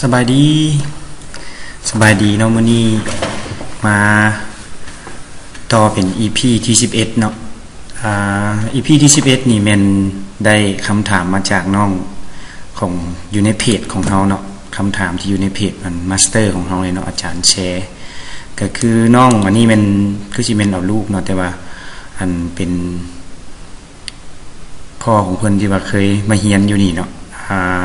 ສະບາຍດີ ສະບາຍດີເນາະ, ມື້ນີ້ມາຕໍ່ເປັນອີພີທີສິບເອັດເນາະ. ອາ ອີພີທີສິບເອັດນີ້ແມ່ນໄດ້ຄຳຖາມມາຈາກນ້ອງຂອງ ຢູ່ໃນເພຈຂອງເຮົາເນາະ, ຄຳຖາມທີ່ຢູ່ໃນເພຈອັນມາສເຕີຂອງເຮົາເລີຍເນາະ, ອາຈານແຊ. ກໍຄືນ້ອງອັນນີ້ແມ່ນ ຄືຊິແມ່ນເອົາລູກເນາະ, ແຕ່ວ່າອັນເປັນ ພໍ່ຂອງເພິ່ນທີ່ວ່າເຄີຍມາຮຽນຢູ່ນີ້ເນາະ, ອາ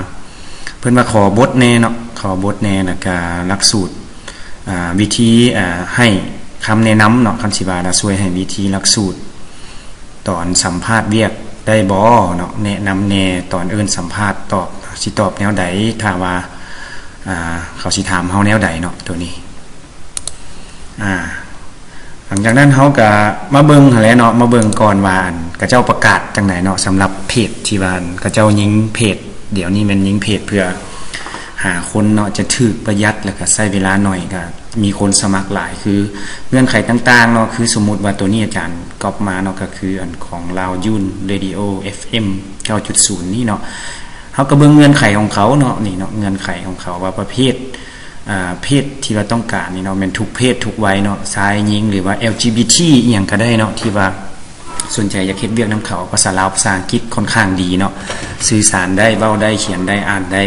ເພິ່ນວ່າຂໍບົດແດ່ເນາະ, ຂໍບົດແດ່ ແລ້ວກະຫຼັກສູດ ອາ ວິທີ ອາ ໃຫ້ຄຳແນະນຳເນາະ, ຄັນຊິວ່າລະ ຊ່ວຍໃຫ້ວິທີຫຼັກສູດຕອນສຳພາດວຽກໄດ້ບໍ່ເນາະ, ແນະນຳແດ່ຕອນເອີ້ນສຳພາດຕອບ ຊິຕອບແນວໃດ ຖ້າວ່າ ອາ ເຂົາຊິຖາມເຮົາແນວໃດເນາະ ໂຕນີ້. ອາ ຫຼັງຈາກນັ້ນເຮົາກະມາເບິ່ງຫັ້ນແຫຼະເນາະ, ມາເບິ່ງກ່ອນວ່າ ອັນ ເຂົາເຈົ້າປະກາດຈັ່ງໃດເນາະ, ສຳລັບເພຈທີ່ວ່າ ອັນ ເຂົາເຈົ້າຍິງເພຈ, ດຽວນີ້ແມ່ນຍິງເພຈເພື່ອຫາຄົນເນາະ, ຈະຖືກ, ປະຢັດ ແລ້ວກະໃຊ້ເວລາໜ້ອຍ, ກະມີຄົນສະໝັກຫຼາຍ. ຄືເງື່ອນໄຂຕ່າງໆເນາະ, ຄືສົມມຸດວ່າໂຕນີ້ອາຈານກັອບມາເນາະ, ກໍຄືອັນຂອງ Lao Yun Radio FM ເກົ້າຈຸດສູນນີ້ເນາະ. ເຮົາກໍເບິ່ງເງື່ອນໄຂຂອງເຂົາເນາະ, ນີ້ເນາະ ເງື່ອນໄຂຂອງເຂົາວ່າປະເພດ ອາ ເພດທີ່ວ່າຕ້ອງການນີ້ເນາະ ແມ່ນທຸກເພດທຸກໄວເນາະ, ຊາຍຍິງ ຫຼືວ່າ ແອລຈີບີທີ ອີ່ຫຍັງກໍໄດ້ເນາະ ທີ່ວ່າສົນໃຈຢາກເຮັດວຽກນຳເຂົາ. ພາສາລາວພາສາອັງກິດຄ່ອນຂ້າງດີເນາະ, ສື່ສານໄດ້, ເວົ້າໄດ້, ຂຽນໄດ້, ອ່ານໄດ້,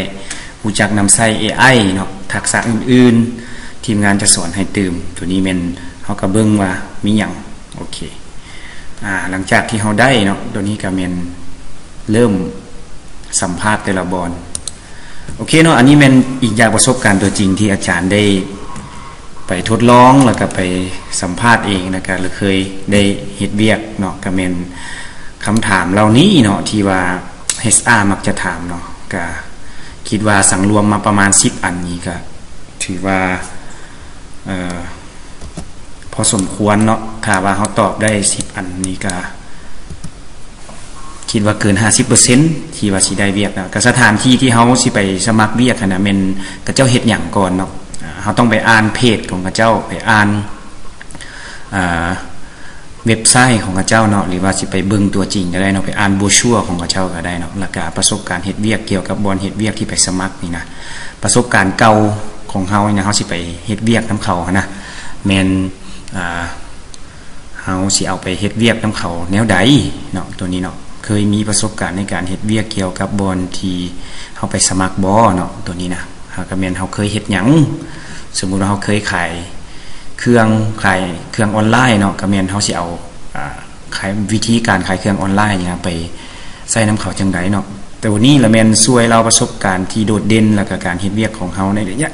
ຮູ້ຈັກນຳໃຊ້ ເອໄອ ເນາະ, ທັກສະອື່ນໆທີມງານຈະສອນໃຫ້ຕື່ມ. ໂຕນີ້ແມ່ນເຮົາກໍເບິ່ງວ່າມີຫຍັງ. ໂອເຄ ອາ ຫຼັງຈາກທີ່ເຮົາໄດ້ເນາະ ໂຕນີ້ກໍແມ່ນເລີ່ມສຳພາດແຕ່ລະບ່ອນ. ໂອເຄເນາະ, ອັນນີ້ແມ່ນອີງຈາກປະສົບການຕົວຈິງທີ່ອາຈານໄດ້ໄປທົດລອງ ແລ້ວກໍໄປສຳພາດເອງ ແລ້ວກໍເຄີຍໄດ້ເຮັດວຽກເນາະ, ກໍແມ່ນຄຳຖາມເຫຼົ່ານີ້ເນາະ ທີ່ວ່າ ເອຊອາ ມັກຈະຖາມເນາະ. ກໍຄິດວ່າສັງລວມມາປະມານສິບອັນນີ້ ກໍຖືວ່າ ເອີ ພໍສົມຄວນເນາະ, ຖ້າວ່າເຮົາຕອບໄດ້ສິບອັນນີ້ກະຄິດວ່າເກີນຫ້າສິບເປີເຊັນທີ່ວ່າຊິໄດ້ວຽກນະ. ກະສະຖານທີ່ທີ່ເຮົາຊິໄປສະໝັກວຽກຫັ້ນນະ ແມ່ນເຂົາເຈົ້າເຮັດຫຍັງກ່ອນເນາະ, ເຮົາຕ້ອງໄປອ່ານເພຈຂອງເຂົາເຈົ້າ, ໄປອ່ານ ອ່າ ເວັບໄຊຂອງເຂົາເຈົ້າເນາະ, ຫຼືວ່າຊິໄປເບິ່ງຕົວຈິງກໍໄດ້ເນາະ, ໄປອ່ານໂບຣຊົວຂອງເຂົາເຈົ້າກໍໄດ້ເນາະ. ແລ້ວກະປະສົບການເຮັດວຽກກ່ຽວກັບບ່ອນເຮັດວຽກທີ່ໄປສະໝັກນີ້ນະ, ປະສົບການເກົ່າຂອງເຮົານີ້ນະ, ເຮົາຊິໄປເຮັດວຽກນຳເຂົາຫັ້ນນະ ແມ່ນ ອ່າ ເຮົາຊິເອົາໄປເຮັດວຽກນຳເຂົາແນວໃດເນາະ ໂຕນີ້ເນາະ, ເຄີຍມີປະສົບການໃນການເຮັດວຽກກ່ຽວກັບບ່ອນທີ່ເຮົາໄປສະໝັກບໍ່ເນາະ ໂຕນີ້ນະ. ເຮົາກໍແມ່ນເຮົາເຄີຍເຮັດຫຍັງ, ສົມມຸດວ່າເຮົາເຄີຍຂາຍເຄື່ອງ, ຂາຍເຄື່ອງອອນລາຍເນາະ, ກໍແມ່ນເຮົາຊິເອົາ ອ່າ ຂາຍ, ວິທີການຂາຍເຄື່ອງອອນລາຍນີ້ໄປໃຊ້ນຳເຂົາຈັ່ງໃດເນາະ. ໂຕນີ້ລະແມ່ນຊ່ວຍເລົ່າປະສົບການທີ່ໂດດເດັ່ນ ແລ້ວກໍການເຮັດວຽກຂອງເຮົາໃນໄລຍະ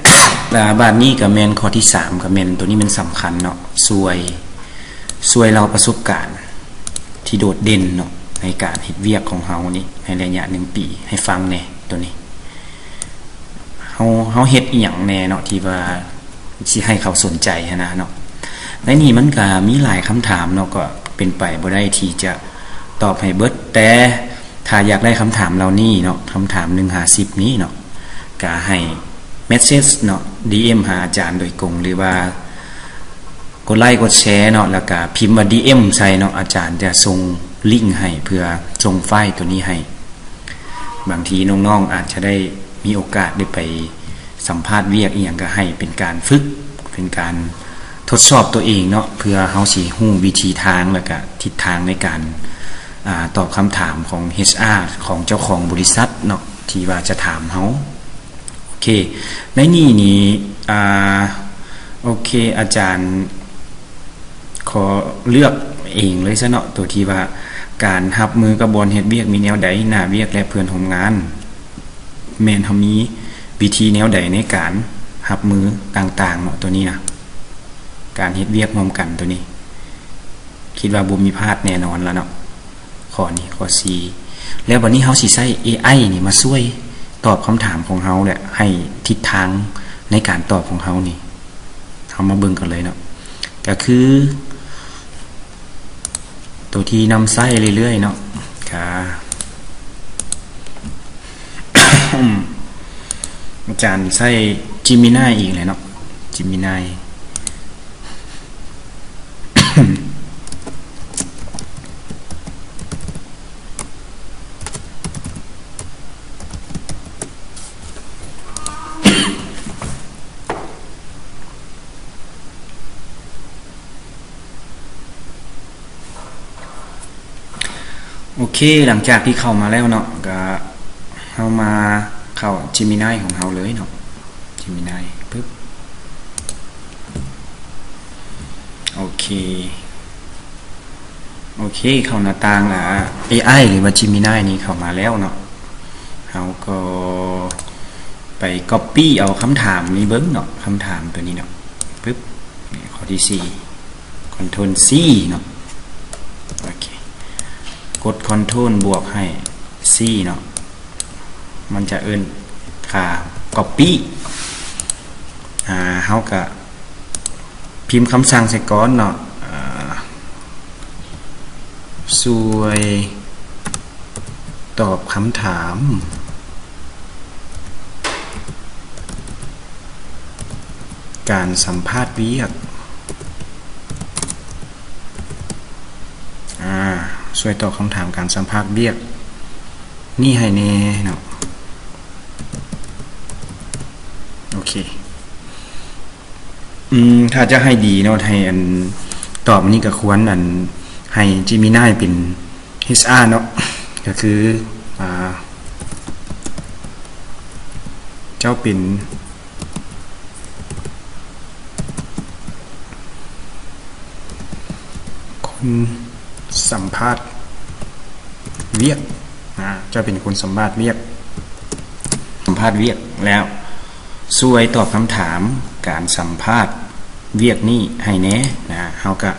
ອ່າ ບາດນີ້ກໍແມ່ນຂໍ້ທີສາມ, ກໍແມ່ນໂຕນີ້ແມ່ນສຳຄັນເນາະ, ຊ່ວຍ ຊ່ວຍເລົ່າປະສົບການທີ່ໂດດເດັ່ນເນາະ ໃນການເຮັດວຽກຂອງເຮົານີ້ໃນໄລຍະໜຶ່ງປີໃຫ້ຟັງແດ່ ໂຕນີ້. ເຮົາ, ເຮົາເຮັດອີ່ຫຍັງແດ່ເນາະ ທີ່ວ່າຊິໃຫ້ເຂົາສົນໃຈຫັ້ນນະເນາະ. ໃນນີ້ມັນກະມີຫຼາຍຄຳຖາມເນາະ, ກໍເປັນໄປບໍ່ໄດ້ທີ່ຈະຕອບໃຫ້ເບິດ, ແຕ່ຖ້າຢາກໄດ້ຄຳຖາມເຫຼົ່ານີ້ເນາະ, ຄຳຖາມໜຶ່ງຫາສິບນີ້ເນາະ, ກະໃຫ້ເມສເຊດເນາະ, ດີເອັມຫາອາຈານໂດຍກົງ ຫຼືວ່າກົດໄລກົດແຊເນາະ, ແລ້ວກະພິມວ່າ ດີເອັມ ໃສ່ເນາະ, ອາຈານຈະສົ່ງລິ້ງໃຫ້ເພື່ອສົ່ງໄຟລ໌ໂຕນີ້ໃຫ້. ບາງທີນ້ອງໆອາດຈະໄດ້ມີໂອກາດໄດ້ໄປສຳພາດວຽກອີ່ຫຍັງ ກໍໃຫ້ເປັນການຝຶກ, ເປັນການທົດສອບຕົວເອງເນາະ, ເພື່ອເຮົາຊິຮູ້ວິທີທາງ ແລ້ວກະທິດທາງໃນການ ອາ ຕອບຄຳຖາມຂອງ ເອຊອາ ຂອງເຈົ້າຂອງບໍລິສັດເນາະ ທີ່ວ່າຈະຖາມເຮົາ. ໂອເຄ ໃນນີ້ນີ້ ອາ ໂອເຄ ອາຈານ ຂໍເລືອກເອງເລີຍຊະເນາະ, ໂຕທີ່ວ່າການຮັບມືກັບບ່ອນເຮັດວຽກມີແນວໃດ, ໜ້າວຽກ ແລະ ເພື່ອນຮ່ວມງານ ແມ່ນເຮົາມີວິທີແນວໃດໃນການຮັບມືຕ່າງໆເນາະ, ໂຕນີ້ນະ ການເຮັດວຽກຮ່ວມກັນໂຕນີ້ ຄິດວ່າບໍ່ມີພາດແນ່ນອນລະເນາະ. ຂໍ້ນີ້ ຂໍ້ສີ່ ແລ້ວບັດນີ້ເຮົາຊິໃຊ້ ເອໄອ ນີ້ມາຊ່ວຍຕອບຄຳຖາມຂອງເຮົາ ແລະ ໃຫ້ທິດທາງໃນການຕອບຂອງເຮົານີ້ ເຮົາມາເບິ່ງກັນເລີຍເນາະ, ກໍຄືໂຕທີ່ນຳໃຊ້ເລື້ອຍໆເນາະ. ກະ ອາຈານໃຊ້ Gemini ອີກແຫຼະເນາະ, Gemini. ໂອເຄ ຫຼັງຈາກທີ່ເຂົ້າມາແລ້ວເນາະ ກະເຮົາມາເຂົ້າ Gemini ຂອງເຮົາເລີຍເນາະ Gemini ປຶບ ໂອເຄ ໂອເຄ ເຂົ້າໜ້າຕ່າງ ອາ ເອໄອ ຫຼືວ່າ Gemini ນີ້ເຂົ້າມາແລ້ວເນາະ ເຮົາກໍໄປ copy ເອົາຄຳຖາມນີ້ເບິ່ງເນາະ ຄຳຖາມຕົວນີ້ເນາະ ປຶບ ຂໍ້ທີສີ່ Control C ເນາະ ໂອເຄ ກົດ Control ບວກໃຫ້ C ເນາະ ມັນຈະເອີ້ນຄ່າ copy ອາ ເຮົາກະພິມຄຳສັ່ງໃສ່ກ່ອນເນາະ ອາ ຊ່ວຍຕອບຄຳຖາມ ການສຳພາດວຽກ ອາ ຊ່ວຍຕອບຄຳຖາມການສຳພາດວຽກນີ້ໃຫ້ແດ່ເນາະ ໂອເຄ ອືມ ຖ້າຈະໃຫ້ດີເນາະ ໃຫ້ອັນ ຕອບອັນນີ້ກໍຄວນອັນ ໃຫ້ Gemini ເປັນ ເອຊອາ ເນາະ ກໍຄື ອາ ເຈົ້າເປັນຄົນສຳພາດວຽກ ອາ ເຈົ້າເປັນຄົນສຳພາດວຽກ ສຳພາດວຽກ ແລ້ວຊ່ວຍຕອບຄຳຖາມການສຳພາດວຽກນີ້ໃຫ້ແດ່ນະ ເຮົາກະ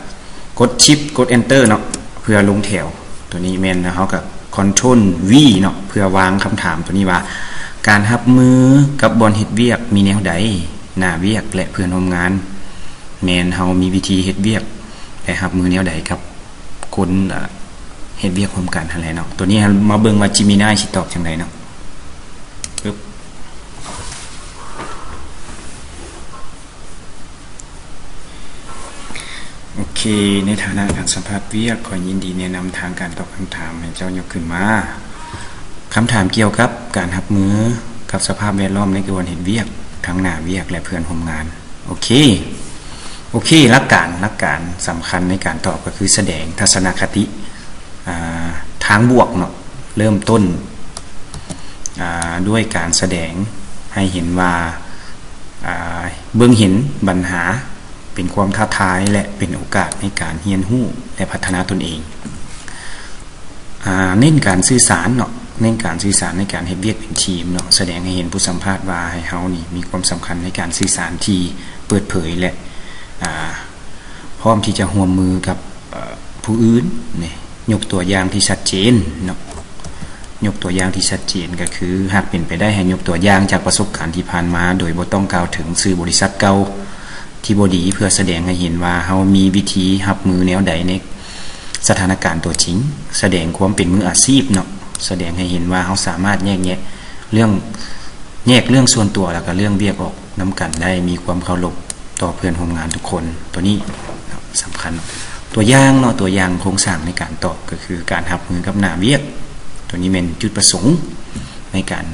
ກົດ Shift ກົດ Enter ເນາະ ເພື່ອລົງແຖວ ຕົວນີ້ແມ່ນ ແລ້ວເຮົາກໍ Control V ເນາະ ເພື່ອວາງຄຳຖາມຕົວນີ້ວ່າ ການຮັບມືກັບບ່ອນເຮັດວຽກມີແນວໃດ? ໜ້າວຽກ ແລະ ເພື່ອນຮ່ວມງານ ແມ່ນເຮົາມີວິທີເຮັດວຽກ ແລະ ຮັບມືແນວໃດກັບຄົນ ເອີ ເຮັດວຽກຮ່ວມກັນຫັ້ນແຫຼະເນາະ. ຕົວນີ້ເຮົາມາເບິ່ງວ່າ Gemini ຊິຕອບຈັ່ງໃດເນາະ. ປຶບ. ໂອເຄ, ໃນຖານະການສຳພາດວຽກ, ຂໍຍິນດີແນະນຳທາງການຕອບຄຳຖາມໃຫ້ເຈົ້າຍົກຂຶ້ນມາ. ຄຳຖາມກ່ຽວກັບການຮັບມືກັບສະພາບແວດລ້ອມໃນກະບວນເຮັດວຽກ, ທັງໜ້າວຽກ ແລະ ເພື່ອນຮ່ວມງານ. ໂອເຄ, ໂອເຄ, ຫຼັກການ, ຫຼັກການສຳຄັນໃນການຕອບກໍຄືສະແດງທັດສະນະຄະຕິ, ອາ, ທາງບວກເນາະ, ເລີ່ມຕົ້ນ, ອາ, ດ້ວຍການສະແດງໃຫ້ເຫັນວ່າ, ອາ, ເບິ່ງເຫັນບັນຫາ ເປັນຄວາມທ້າທາຍ ແລະ ເປັນໂອກາດໃນການຮຽນຮູ້ ແລະ ພັດທະນາຕົນເອງ. ອາ, ເນັ້ນການສື່ສານເນາະ, ເນັ້ນການສື່ສານໃນການເຮັດວຽກເປັນທີມເນາະ, ສະແດງໃຫ້ເຫັນຜູ້ສຳພາດວ່າໃຫ້ເຮົານີ້ມີຄວາມສຳຄັນໃນການສື່ສານທີ່ເປີດເຜີຍ ແລະ ອາ, ພ້ອມທີ່ຈະຮ່ວມມືກັບ, ເອີ, ຜູ້ອື່ນ. ນີ້, ຍົກຕົວຢ່າງທີ່ຊັດເຈນເນາະ. ຍົກຕົວຢ່າງທີ່ຊັດເຈນກໍຄື, ຫາກເປັນໄປໄດ້ໃຫ້ຍົກຕົວຢ່າງຈາກປະສົບການທີ່ຜ່ານມາ ໂດຍບໍ່ຕ້ອງກ່າວເຖິງຊື່ບໍລິສັດເກົ່າທີ່ບໍ່ດີ ເພື່ອສະແດງໃຫ້ເຫັນວ່າເຮົາມີວິທີຮັບມືແນວໃດໃນສະຖານະການຕົວຈິງ. ສະແດງຄວາມເປັນມືອາຊີບເນາະ, ສະແດງໃຫ້ເຫັນວ່າເຮົາສາມາດແຍກແຍະເລື່ອງ, ແຍກເລື່ອງສ່ວນຕົວ ແລ້ວກໍເລື່ອງວຽກອອກນຳກັນໄດ້, ມີຄວາມເຄົາລົບ ຕໍ່ເພື່ອນຮ່ວມງານທຸກຄົນ. ຕົວນີ້ສຳຄັນ. ຕົວຢ່າງເນາະ, ຕົວຢ່າງໂຄງສ້າງໃນການຕອບກໍຄືການຮັບມືກັບໜ້າວຽກ. ຕົວນີ້ແມ່ນຈຸດປະສົງໃນການ,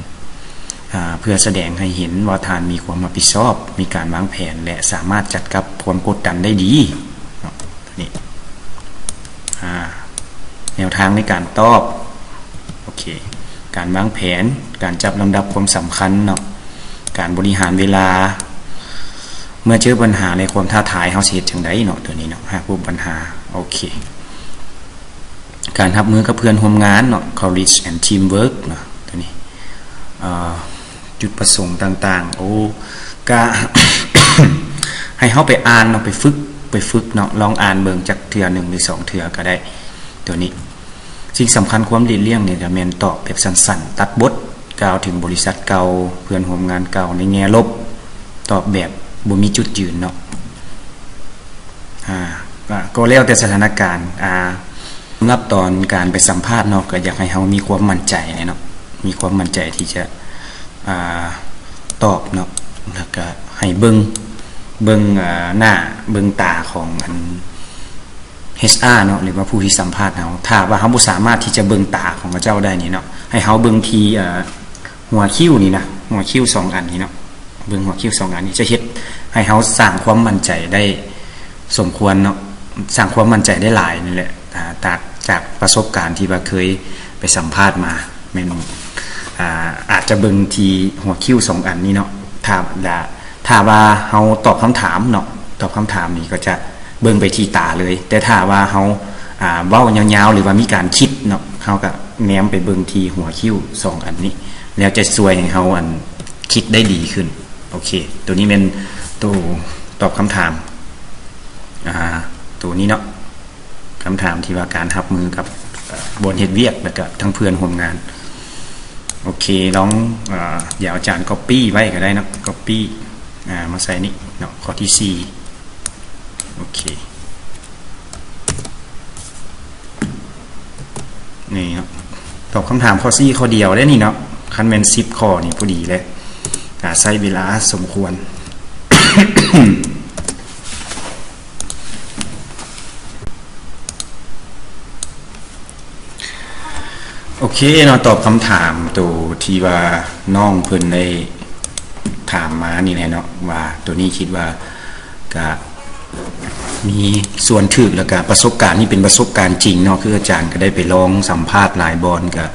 ອາ, ເພື່ອສະແດງໃຫ້ເຫັນວ່າທ່ານມີຄວາມຮັບຜິດຊອບ, ມີການວາງແຜນ ແລະ ສາມາດຈັດກັບຄວາມກົດດັນໄດ້ດີເນາະ. ຕົວນີ້, ອາ, ແນວທາງໃນການຕອບ. ໂອເຄ, ການວາງແຜນ, ການຈັດລຳດັບຄວາມສຳຄັນເນາະ, ການບໍລິຫານເວລາ. ເມື່ອເຈີບັນຫາ ແລະ ຄວາມທ້າທາຍ ເຮົາຊິເຮັດຈັ່ງໃດເນາະ? ຕົວນີ້ເນາະ, ຫາກພົບບັນຫາ. ໂອເຄ, ການຮັບມືກັບເພື່ອນຮ່ວມງານເນາະ, courage and teamwork ເນາະ. ຕົວນີ້, ເອີ, ຈຸດປະສົງຕ່າງໆ. ໂອ້, ກະ ໃຫ້ເຮົາໄປອ່ານເນາະ, ໄປຝຶກ, ໄປຝຶກເນາະ, ລອງອ່ານເບິ່ງຈັກເທື່ອໜຶ່ງ ຫຼື ສອງເທື່ອກໍໄດ້. ຕົວນີ້, ສິ່ງສຳຄັນຄວາມຫຼີກລ່ຽງນີ້ກະແມ່ນຕອບແບບສັ້ນໆ, ຕັດບົດ, ກ່າວເຖິງບໍລິສັດເກົ່າ, ເພື່ອນຮ່ວມງານເກົ່າໃນແງ່ລົບ, ຕອບແບບບໍ່ມີຈຸດຢືນເນາະ. ອາ, ກໍ, ກໍແລ້ວແຕ່ສະຖານະການ. ອາ, ສຳລັບຕອນການໄປສຳພາດເນາະ, ກໍຢາກໃຫ້ເຮົາມີຄວາມໝັ້ນໃຈແຫຼະເນາະ, ມີຄວາມໝັ້ນໃຈທີ່ຈະ, ອາ, ຕອບເນາະ, ແລ້ວກໍໃຫ້ເບິ່ງ, ເບິ່ງ, ອາ, ໜ້າ, ເບິ່ງຕາຂອງອັນ ເອຊອາ ເນາະ ຫຼືວ່າຜູ້ທີ່ສຳພາດເຮົາ. ຖ້າວ່າເຮົາບໍ່ສາມາດທີ່ຈະເບິ່ງຕາຂອງເຂົາເຈົ້າໄດ້ນີ້ເນາະ, ໃຫ້ເຮົາເບິ່ງທີ່, ເອີ, ຫົວຄິ້ວນີ້ນະ, ຫົວຄິ້ວສອງອັນນີ້ເນາະ, ເບິ່ງຫົວຄິ້ວສອງອັນນີ້ ຈະເຮັດໃຫ້ເຮົາສ້າງຄວາມໝັ້ນໃຈໄດ້ສົມຄວນເນາະ, ສ້າງຄວາມໝັ້ນໃຈໄດ້ຫຼາຍນີ້ແຫຼະ. ອາ, ຕາ, ຈາກປະສົບການທີ່ວ່າເຄີຍໄປສຳພາດມາ ແມ່ນ ອາ ອາດຈະເບິ່ງທີ່ຫົວຄິ້ວສອງອັນນີ້ເນາະ. ຖ້າ ລະ ຖ້າວ່າເຮົາຕອບຄຳຖາມເນາະ ຕອບຄຳຖາມນີ້ກໍຈະເບິ່ງໄປທີ່ຕາເລີຍ, ແຕ່ຖ້າວ່າເຮົາ ອາ ເວົ້າຍາວໆ ຫຼືວ່າມີການຄິດເນາະ ເຮົາກໍແນມໄປເບິ່ງທີ່ຫົວຄິ້ວສອງອັນນີ້ ແລ້ວຈະຊ່ວຍໃຫ້ເຮົາ ອັນ ຄິດໄດ້ດີຂຶ້ນ. ໂອເຄ ໂຕນີ້ແມ່ນໂຕຕອບຄຳຖາມ ອາ ໂຕນີ້ເນາະ. ຄຳຖາມທີ່ວ່າການຮັບມືກັບ ເອີ່ ບ່ອນເຮັດວຽກ ແລ້ວກະທັງເພື່ອນຮ່ວມງານ. ໂອເຄ ລອງ ເອີ່ ດຽວອາຈານກັອບປີ້ໄວ້ກໍໄດ້ເນາະ ກັອບປີ້ ອາ ມາໃສ່ນີ້ເນາະ ຂໍ້ທີສີ່. ໂອເຄ ນີ້ເນາະ ຕອບຄຳຖາມຂໍ້ສີ່ຂໍ້ດຽວເດ້ນີ້ເນາະ. ຄັນແມ່ນສິບຂໍ້ນີ້ພໍດີແຫຼະ ອາ ໃຊ້ເວລາສົມຄວນ. ໂອເຄເນາະ ຕອບຄຳຖາມໂຕທີ່ວ່ານ້ອງເພິ່ນໄດ້ຖາມມານີ້ແຫຼະເນາະ ວ່າໂຕນີ້ຄິດວ່າກະມີສ່ວນຖືກ ແລ້ວກະປະສົບການນີ້ເປັນປະສົບການຈິງເນາະ ຄືອາຈານກະໄດ້ໄປລອງສຳພາດຫຼາຍບ່ອນ ກະ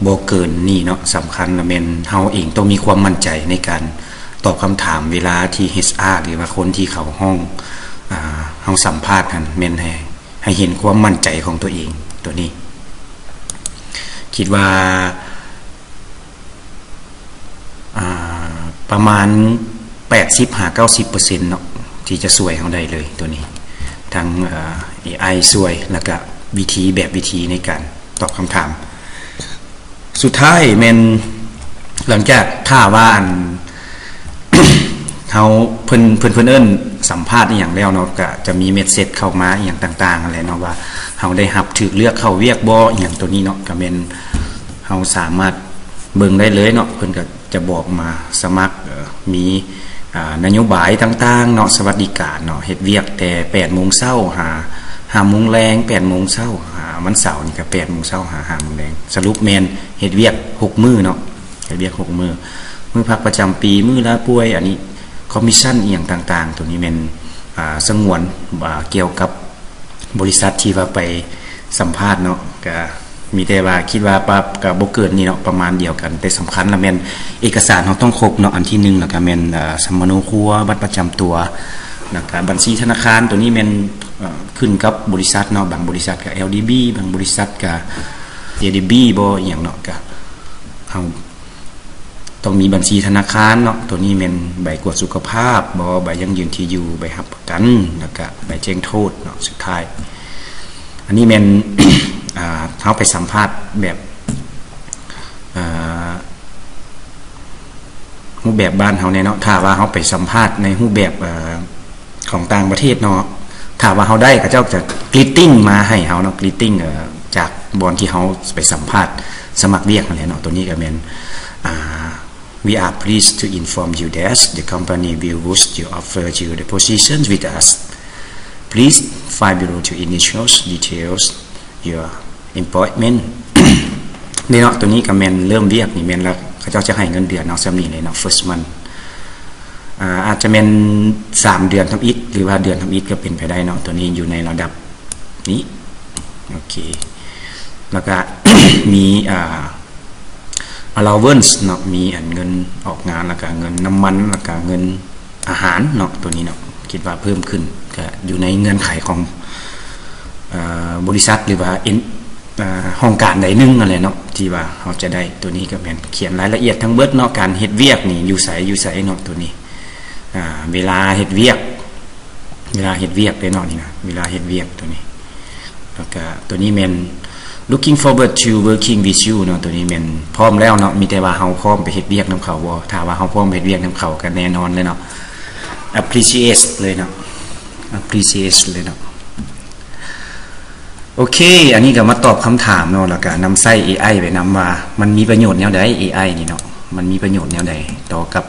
ບໍ່ເກີນນີ້ເນາະ. ສຳຄັນລະແມ່ນເຮົາເອງຕ້ອງມີຄວາມໝັ້ນໃຈໃນການຕອບຄຳຖາມເວລາທີ່ເອັດຊາ ຫຼືວ່າຄົນທີ່ເຂົາຮ້ອງ ອາ ເຮົາສຳພາດຫັ້ນ ແມ່ນໃຫ້ ໃຫ້ເຫັນຄວາມໝັ້ນໃຈຂອງຕົວເອງ. ຕົວນີ້ຄິດວ່າ ອາ ປະມານແປດສິບຫາເກົ້າສິບເປີເຊັນເນາະ ທີ່ຈະຊ່ວຍເຮົາໄດ້ເລີຍຕົວນີ້ ທັງ ເອີ່ ເອໄອຊ່ວຍ ແລ້ວກະວິທີ ແບບວິທີໃນການຕອບຄຳຖາມ. ສຸດທ້າຍແມ່ນ ຫຼັງຈາກຖ້າວ່າ ອັນ ເຮົາ ເພິ່ນ ເພິ່ນ ເພິ່ນເອີ້ນສຳພາດອີ່ຫຍັງແລ້ວເນາະ ກະຈະມີເມັດເຊັດເຂົ້າມາອີ່ຫຍັງຕ່າງໆຫັ້ນແຫຼະເນາະ ວ່າເຮົາໄດ້ຮັບຖືກເລືອກເຂົ້າວຽກບໍ່ ອີ່ຫຍັງໂຕນີ້ເນາະ. ກະແມ່ນເຮົາສາມາດເບິ່ງໄດ້ເລີຍເນາະ ເພິ່ນກະຈະບອກມາສະໝັກ ເອີ່ ມີ ອາ ນະໂຍບາຍຕ່າງໆເນາະ ສະຫວັດດີການເນາະ ເຮັດວຽກແຕ່ແປດໂມງເຊົ້າຫາຫ້າໂມງແລງ ແປດໂມງເຊົ້າຫາ ວັນເສົານີ້ກະແປດໂມງເຊົ້າຫາຫ້າໂມງແລງ. ສະຫຼຸບແມ່ນເຮັດວຽກຫົກມື້ເນາະ ເຮັດວຽກຫົກມື້ ມື້ພັກປະຈຳປີ ມື້ລາປ່ວຍ ອັນນີ້ຄອມມິດຊັນອີ່ຫຍັງຕ່າງໆ ໂຕນີ້ແມ່ນ ອາ ສະຫງວນ ອາ ກ່ຽວກັບບໍລິສັດທີ່ວ່າໄປສຳພາດເນາະ. ກະມີແຕ່ວ່າຄິດວ່າປະ ກະບໍ່ເກີນນີ້ເນາະ ປະມານດຽວກັນ ແຕ່ສຳຄັນລະແມ່ນເອກະສານເຮົາຕ້ອງຄົບເນາະ ອັນທີໜຶ່ງ ລະກະແມ່ນ ອາ ສຳມະໂນຄົວ ບັດປະຈຳຕົວ ລະກະບັນຊີທະນາຄານ. ໂຕນີ້ແມ່ນ ເອີ່ ຂຶ້ນກັບບໍລິສັດເນາະ ບາງບໍລິສັດກະ ແອລດີບີ ບາງບໍລິສັດກະ ເຈດີບີ ບໍ່ ອີ່ຫຍັງເນາະ ກະເຮົາ ຕ້ອງມີບັນຊີທະນາຄານເນາະ. ໂຕນີ້ແມ່ນໃບກວດສຸຂະພາບບໍ ໃບຢັ້ງຢືນທີ່ຢູ່ ໃບຮັບປະກັນ ແລ້ວກະໃບແຈ້ງໂທດເນາະ. ສຸດທ້າຍ ອັນນີ້ແມ່ນ ອາ ເຮົາໄປສຳພາດແບບ ອາ ຮູບແບບບ້ານເຮົາແດ່ເນາະ. ຖ້າວ່າເຮົາໄປສຳພາດໃນຮູບແບບ ເອີ່ ຂອງຕ່າງປະເທດເນາະ ຖ້າວ່າເຮົາໄດ້ ເຂົາເຈົ້າຈະກຣີດຕິ້ງມາໃຫ້ເຮົາເນາະ ກຣີດຕິ້ງ ເອີ່ ຈາກບ່ອນທີ່ເຮົາໄປສຳພາດສະໝັກວຽກຫັ້ນແຫຼະເນາະ. ໂຕນີ້ກະແມ່ນ ອາ We are pleased to inform you that the company will wish to offer you the position with us. Please fill below to initials details your employment ນີ້ເນາະ. ໂຕນີ້ກະແມ່ນເລີ່ມວຽກນີ້ແມ່ນລະ ເຂົາເຈົ້າຈະໃຫ້ເງິນເດືອນເຮົາສ່ຳນີ້ເລີຍເນາະ first month. ອາ ອາດຈະແມ່ນສາມເດືອນທຳອິດ ຫຼືວ່າເດືອນທຳອິດກະເປັນໄປໄດ້ເນາະ. ໂຕນີ້ຢູ່ໃນລະດັບນີ້ ໂອເຄ ລະກະມີ ອາ allowance ເນາະ ມີອັນເງິນອອກງານ ລະກະເງິນນ້ຳມັນ ລະກະເງິນອາຫານເນາະ. ໂຕນີ້ເນາະ ຄິດວ່າເພີ່ມຂຶ້ນ ກະຢູ່ໃນເງື່ອນໄຂຂອງ ເອີ່ ບໍລິສັດ ຫຼືວ່າ ເອີ່ ຫ້ອງການໃດໜຶ່ງຫັ້ນແຫຼະເນາະ ທີ່ວ່າເຮົາຈະໄດ້. ໂຕນີ້ກະແມ່ນຂຽນລາຍລະອຽດທັງເບິດເນາະ ການເຮັດວຽກນີ້ຢູ່ໃສ ຢູ່ໃສເນາະ. ໂຕນີ້ ອາ ເວລາເຮັດວຽກ ເວລາເຮັດວຽກເດ້ເນາະ ນີ້ນະ ເວລາເຮັດວຽກໂຕນີ້. ແລ້ວກະໂຕນີ້ແມ່ນ looking forward to working with you ເນາະ ໂຕນີ້ແມ່ນພ້ອມແລ້ວເນາະ ມີແຕ່ວ່າເຮົາພ້ອມໄປເຮັດວຽກນຳເຂົາບໍ່. ຖ້າວ່າເຮົາພ້ອມໄປເຮັດວຽກນຳເຂົາກະແນ່ນອນເລີຍເນາະ appreciate ເລີຍເນາະ appreciate ເລີຍເນາະ. ໂອເຄ ອັນນີ້ກະມາຕອບຄຳຖາມເນາະ ແລ້ວກະນຳໃຊ້ເອໄອໄປນຳວ່າ ມັນມີປະໂຫຍດແນວໃດ ເອໄອນີ້ເນາະ ມັນມີປະໂຫຍດແນວໃດຕໍ່ກັບ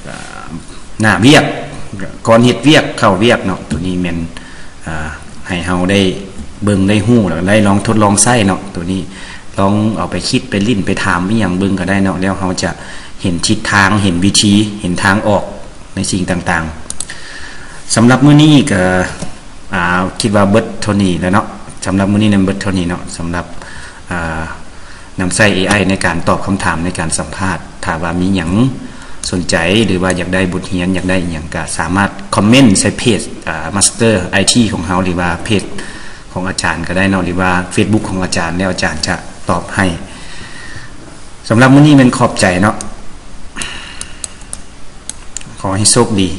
ເອີ່ ໜ້າວຽກ ກ່ອນເຮັດວຽກ ເຂົ້າວຽກເນາະ. ໂຕນີ້ແມ່ນ ອາ ໃຫ້ເຮົາໄດ້ເບິ່ງໄດ້ຮູ້ ແລ້ວໄດ້ລອງທົດລອງໃຊ້ເນາະ. ໂຕນີ້ລອງເອົາໄປຄິດໄປຫຼິ້ນໄປຖາມອີ່ຫຍັງເບິ່ງກະໄດ້ເນາະ ແລ້ວເຮົາຈະເຫັນທິດທາງ ເຫັນວິທີ ເຫັນທາງອອກໃນສິ່ງຕ່າງໆ. ສຳລັບມື້ນີ້ກະ ອາ ຄິດວ່າເບິດເທົ່ານີ້ແຫຼະເນາະ. ສຳລັບມື້ນີ້ນຳເບິດເທົ່ານີ້ເນາະ ສຳລັບ ອ່າ ນຳໃຊ້ ເອໄອ ໃນການຕອບຄຳຖາມໃນການສຳພາດ. ຖ້າວ່າມີຫຍັງສົນໃຈ ຫຼືວ່າຢາກໄດ້ບົດຮຽນ ຢາກໄດ້ອີຫຍັງ ກໍສາມາດຄອມເມັນໃສ່ເພຈ ອ່າ Master ໄອທີ ຂອງເຮົາ ຫຼືວ່າເພຈຂອງອາຈານກໍໄດ້ເນາະ ຫຼືວ່າ Facebook ຂອງອາຈານ ແລ້ວອາຈານຈະຕອບໃຫ້. ສຳລັບມື້ນີ້ແມ່ນຂອບໃຈເນາະ ຂໍໃຫ້ໂຊກດີ.